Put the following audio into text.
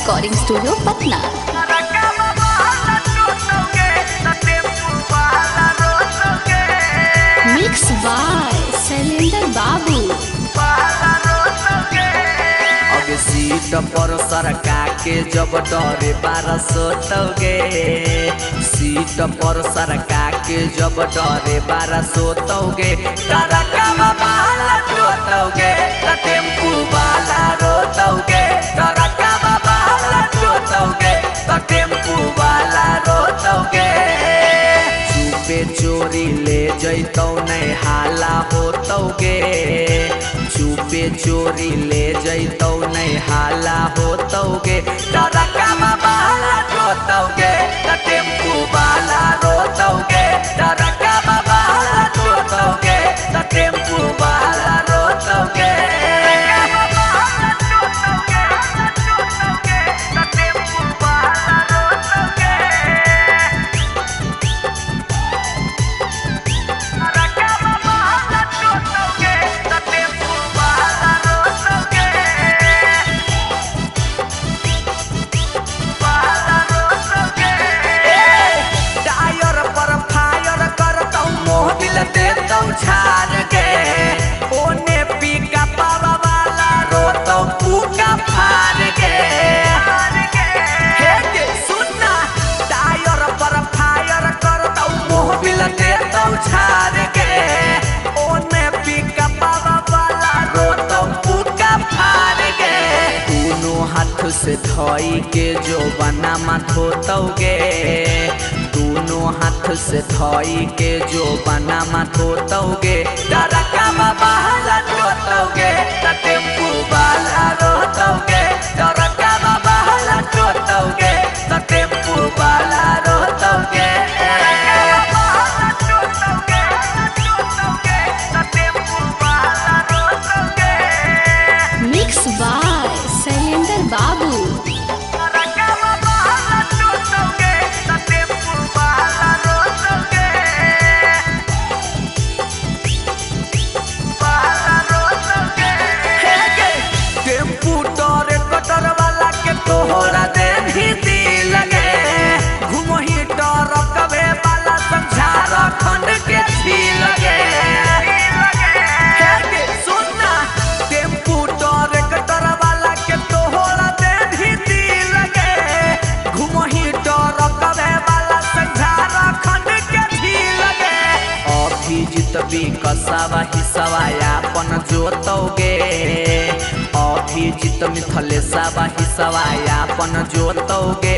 Recording Studio, Patna. Mix by Shailendra Babu. अब seat पर सरका के जब डरे बारह सोतोगे, सीट पर सरका के जब डरे बारह सोतोगे, टरका वाला टोतोगे, टेम्पू वाला रोतोगे, टरका वाला टोतोगे, टेम्पू वाला रोतोगे। चुपे चोरी ले जैतौ नहीं हाला होतोगे, चुपे चोरी ले जैतौ नहीं हाला होतोगे, टरका वाला टोतोगे, टेम्पू वाला रोतोगे, टरका वाला टोतोगे, टेम्पू वाला रोतोगे। हाथ से धोई के जो बना धोतोगे, दोनों हाथ से धोई के जो बना धोतोगे, टरका वाला टोतोगे, टेम्पू वाला रोतोगे, टरका वाला टोतोगे, टेम्पू वाला रोतोगे। Mix by Shailendra Babu. Tempo टोरे कटर वाला के तोहरा देही दिल लगे, घुमही टरकवे वाला संझार खंड के छी लगे। सुनना टेम्पू टोरे कटर वाला के तोहरा देही दिल लगे, घुमही टरकवे वाला संझार खंड के छी लगे। अभिजीत भी कसावा हिसवा अपन जोतोगे, अभिजीत मिथलेशवा हिसवा अपन जोतोगे,